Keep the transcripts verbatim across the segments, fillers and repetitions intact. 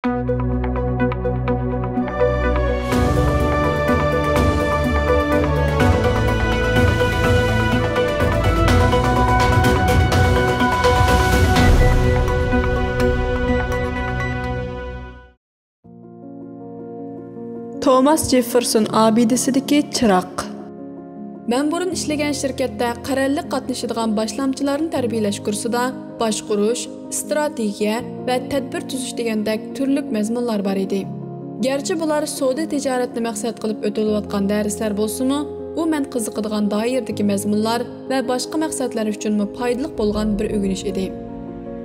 توماس جېففېرسون ئابىدىسىدىكى چىراغ. مەن بۇرۇن ئىشلىگەن شىركەتتە قەرەللىك قاتنىشىدىغان باشلامچىلارنى تەربىيەلەش كۇرسىدا باشقۇرۇش، ئىستراتېگىيە ۋە تەدبىر تۈزۈش دېگەندەك تۈرلۈك مەزمۇنلار بار ئىدى. گەرچە بۇلار سودا تىجارەتنى مەقسەت قىلىپ ئۆتۈلۈۋاتقان دەرسلەر بولسىمۇ، بۇ مەن قىزىقىدىغان دائىرىدىكى مەزمۇنلار ۋە باشقا مەقسەتلەر ئۈچۈنمۇ پايدىلىق بولغان بىر ئۆگىنىش ئىدى.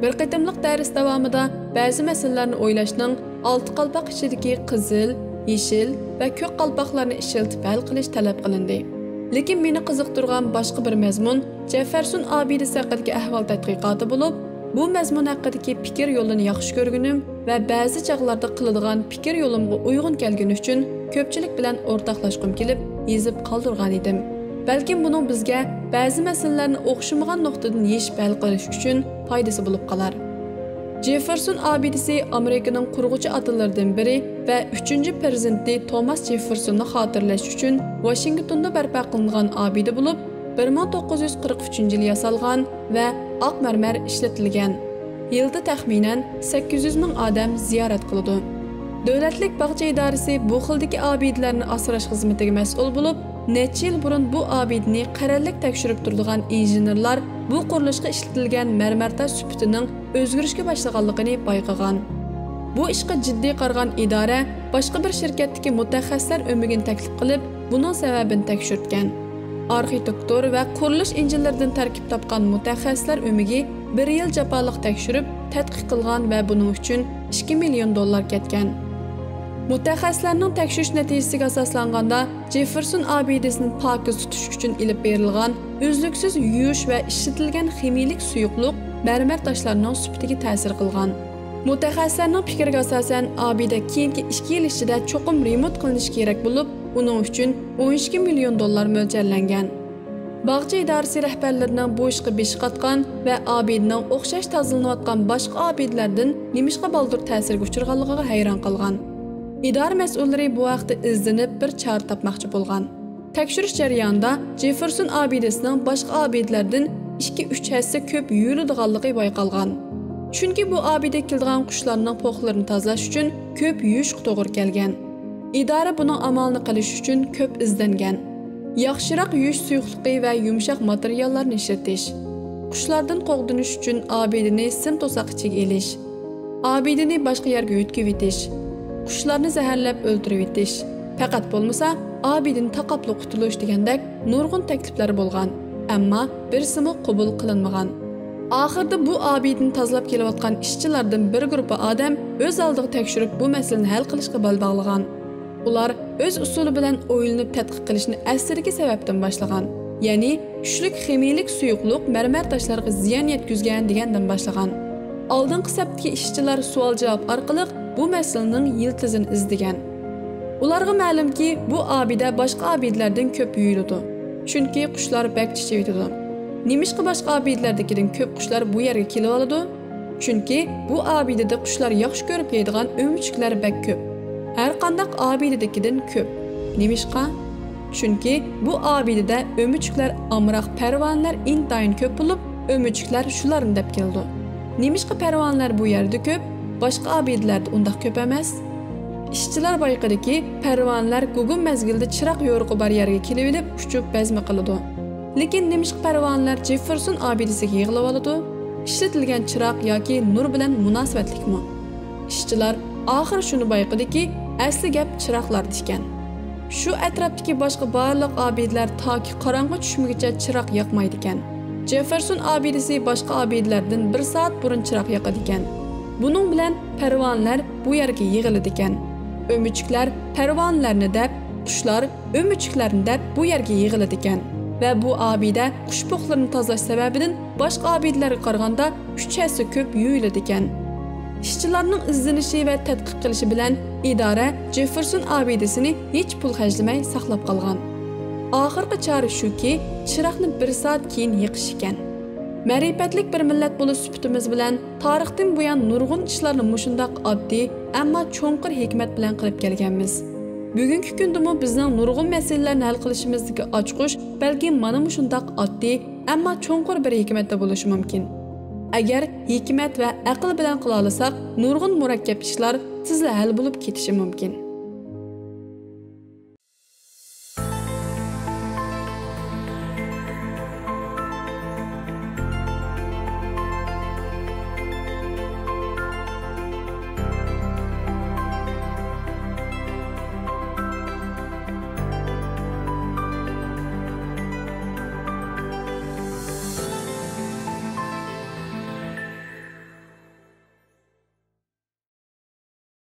بىر قېتىملىق دەرس داۋامىدا بەزى مەسىلىلەرنى ئويلاشنىڭ ئالتە قالپاق ئىچىدىكى قىزىل، يېشىل ۋە كۆك قالپاقلارنى ئىشلىتىپ ھەل قىلىش تەلەپ قىلىندى. لېكىن مېنى قىزىقتۇرغان باشقا بىر مەزمۇن جېففېرسون ئابىدىسى ھەققىدىكى ئەھۋال تەتقىقاتى بولۇپ، بۇ مەزمۇن ھەققىدىكى پىكىر يولىنى ياخشى كۆرگىنىم ۋە بەزى چاغلاردا قىلىدىغان پىكىر يولۇمغا ئۇيغۇن كەلگىنى ئۈچۈن كۆپچىلىك بىلەن ئورتاقلاشقۇم كېلىپ يېزىپ قالدۇرغان ئىدىم. بەلكىم بۇنىڭ بىزگە بەزى مەسىلىلەرنى ئوخشىمىغان نۇقتىدىن يېشىپ ھەل قىلىش ئۈچۈن پايدىسى بولۇپ قالار. جېففېرسون ئابىدىسى ئامېرىكىنىڭ قۇرغۇچى ئاتىلىرىدىن بىرى ۋە ئۈچىنچى پىرېزىدېنتى توماس جېففېرسوننى خاتىرىلەش ئۈچۈن ۋاشىنگتوندا بەرپا قىلىنغان ئابىدە بولۇپ، بىر مىڭ توققۇز يۈز قىرىق ئۈچىنچى يىلى ياسالغان ۋە ئاق مەرمەر ئىشلىتىلگەن. يىلدا تەخمىنەن سەككىز يۈز مىڭ ئادەم زىيارەت قىلىدۇ. دۆلەتلىك باغچە ئىدارىسى بۇ خىلدىكى ئابىدىلەرنى ئاسراش خىزمىتىگە مەسئۇل بولۇپ، نەچچە يىل بۇرۇن بۇ ئابىدىنى قەرەللىك تەكشۈرۈپ تۇرىدىغان ئىنژېنېرلار بۇ قۇرۇلۇشقا ئىشلىتىلگەن مەرمەر تاش سۈپىتىنىڭ ئۆزگىرىشكە باشلىغانلىقىنى بايقىغان. بۇ ئىشقا جىددىي قارىغان ئىدارە باشقا بىر شىركەتتىكى مۇتەخەسسىسلەر ئۆمىكىنى تەكلىپ قىلىپ، بۇنىڭ سەۋەبىنى تەكشۈرتكەن. ئارخىتېكتور ۋە قۇرۇلۇش ئىنژېنېرىدىن تەركىب تاپقان مۇتەخەسسىسلەر ئۆمىكى بىر يىل جاپالىق تەكشۈرۈپ، تەتقىق قىلغان ۋە بۇنىڭ ئۈچۈن ئىككى مىليون دوللار كەتكەن. مۇتەخەسسىسلەرنىڭ تەكشۈرۈش نەتىجىسىگە ئاساسلانغاندا، جېففېرسون ئابىدىسىنى پاكىز تۇتۇش ئۈچۈن ئېلىپ بېرىلغان ئۈزلۈكسىز يۇيۇش ۋە ئىشلىتىلگەن خىمىيىلىك سۇيۇقلۇق مەرمەر تاشلارنىڭ سۈپىتىگە تەسىر قىلغان. مۇتەخەسسىسلەرنىڭ پىكرىگە ئاساسەن، ئابىدە كېيىنكى ئىككى يىل ئىچىدە چوقۇم رېمونت قىلىنىشى كېرەك بولۇپ، ئۇنىڭ ئۈچۈن ئون ئىككى مىليون دوللار مۆلچەرلەنگەن. باغچە ئىدارىسى رەھبەرلىرىنىڭ بۇ ئىشقا بېشى قاتقان ۋە ئابىدىنىڭ ئوخشاش تازىلىنىۋاتقان باشقا ئابىدىلەردىن نېمىشقا بالدۇر تەسىرگە ئۇچرىغانلىقىغا ھەيران قالغان. ئىدارە مەسئۇللىرى بۇ ھەقتە ئىزدىنىپ، بىر چارە تاپماقچى بولغان. تەكشۈرۈش جەريانىدا جېففېرسون ئابىدىسىنىڭ باشقا ئابىدىلەردىن ئىككى، ئۈچ ھەسسە كۆپ يۇيۇلىدىغانلىقى بايقالغان. چۈنكى بۇ ئابىدىگە كېلىدىغان قۇشلارنىڭ پوخلىرىنى تازىلاش ئۈچۈن كۆپ يۇيۇشقا توغرا كەلگەن. ئىدارە بۇنىڭ ئامالىنى قىلىش ئۈچۈن كۆپ ئىزدەنگەن. ياخشىراق يۇيۇش سۇيۇقلۇقى ۋە يۇمشاق ماتېرىياللارنى ئىشلىتىش. قۇشلاردىن قوغدىنىش ئۈچۈن ئابىدىنى سىم توساق ئىچىگە ئېلىش. ئابىدىنى باشقا يەرگە يۆتكىۋېتىش، قۇشلارنى زەھەرلەپ ئۆلتۈرۈۋېتىش، پەقەت بولمىسا ئابىدىنى تاقاپلا قۇتۇلۇش دېگەندەك نۇرغۇن تەكلىپلەر بولغان، ئەمما بىرسىمۇ قوبۇل قىلىنمىغان. ئاخىرىدا بۇ ئابىدىنى تازىلاپ كېلىۋاتقان ئىشچىلاردىن بىر گۇرۇپپا ئادەم ئۆز ئالدىغا تەكشۈرۈپ، بۇ مەسىلىنى ھەل قىلىشقا بەل باغلىغان. ئۇلار ئۆز ئۇسۇلى بىلەن ئويلىنىپ تەتقىق قىلىشنى ئەسلىدىكى سەۋەبتىن باشلىغان، يەنى چۈشلۈك خىمىيىلىك سۇيۇقلۇق مەرمەر تاشلارغا زىيان يەتكۈزگەن دېگەندىن باشلىغان. ئالدىنقى سەپتىكى ئىشچىلار سوئال-جاۋاب ئارقىلىق بۇ مەسىلىنىڭ يىلتىزىنى ئىزدىگەن. ئۇلارغا مەلۇمكى، بۇ ئابىدە باشقا ئابىدىلەردىن كۆپ يۇيۇلىدۇ، چۈنكى قۇشلار بەك چىچىۋېتىدۇ. نېمىشقا باشقا ئابىدىلەردىكىدىن كۆپ قۇشلار بۇ يەرگە كېلىۋالىدۇ؟ چۈنكى بۇ ئابىدىدە قۇشلار ياخشى كۆرۈپ يەيدىغان ئۆمۈچۈكلەر بەك كۆپ. ھەرقانداق ئابىدىدىكىدىن كۆپ. نېمىشقا؟ چۈنكى بۇ ئابىدىدە ئۆمۈچۈكلەر ئامراق پەرۋانىلەر ئىنتايىن كۆپ بولۇپ، ئۆمۈچۈكلەر شۇلارنى دەپ كېلىدۇ. نېمىشقا پەرۋانىلەر بۇ يەردە كۆپ، باشقا ئابىدىلەردە ئۇنداق كۆپ ئەمەس؟ ئىشچىلار بايقىدىكى، پەرۋانىلەر گۇگۇم مەزگىلىدە چىراغ يورۇقى بار يەرگە كېلىۋېلىپ، ئۇچۇپ بەزمە قىلىدۇ. لېكىن نېمىشقا پەرۋانىلەر جېففېرسون ئابىدىسىگە يىغىلىۋالىدۇ؟ ئىشلىتىلگەن چىراغ ياكى نۇر بىلەن مۇناسىۋەتلىكمۇ؟ ئىشچىلار ئاخىر شۇنى بايقىدىكى، ئەسلى گەپ چىراغلاردا ئىكەن. شۇ ئەتراپتىكى باشقا بارلىق ئابىدىلەر تاكى قاراڭغۇ چۈشمىگىچە چىراغ ياقمايدىكەن. جېففېرسون ئابىدىسى باشقا ئابىدىلەردىن بىر سائەت بۇرۇن چىراغ ياقىدىكەن. بۇنىڭ بىلەن پەرۋانىلەر بۇ يەرگە يىغىلىدىكەن. ئۆمۈچۈكلەر پەرۋانىلەرنى دەپ، قۇشلار ئۆمۈچۈكلەرنى دەپ بۇ يەرگە يىغىلىدىكەن ۋە بۇ ئابىدە قۇش پوخلىرىنى تازىلاش سەۋەبىدىن باشقا ئابىدىلەرگە قارىغاندا ئۈچ ھەسسە كۆپ يۇيۇلىدىكەن. ئىشچىلارنىڭ ئىزدىنىشى ۋە تەتقىق قىلىشى بىلەن ئىدارە جېففېرسون ئابىدىسىنى ھېچ پۇل خەجلىمەي ساقلاپ قالغان. ئاخىرقى چارە شۇكى، چىراغنى بىر سائەت كېيىن يېقىش ئىكەن. مەرىپەتلىك بىر مىللەت بولۇش سۈپىتىمىز بىلەن تارىختىن بۇيان نۇرغۇن ئىشلارنى مۇشۇنداق ئاددىي، ئەمما چوڭقۇر ھېكمەت بىلەن قىلىپ كەلگەنمىز. بۈگۈنكى كۈندىمۇ بىزنىڭ نۇرغۇن مەسىلىلەرنى ھەل قىلىشىمىزدىكى ئاچقۇچ بەلكىم مانا مۇشۇنداق ئاددىي، ئەمما چوڭقۇر بىر ھېكمەتتە بولۇشى مۇمكىن. ئەگەر ھېكمەت ۋە ئەقىل بىلەن قىلالىساق، نۇرغۇن مۇرەككەپ ئىشلار تېزلا ھەل بولۇپ كېتىشى مۇمكىن.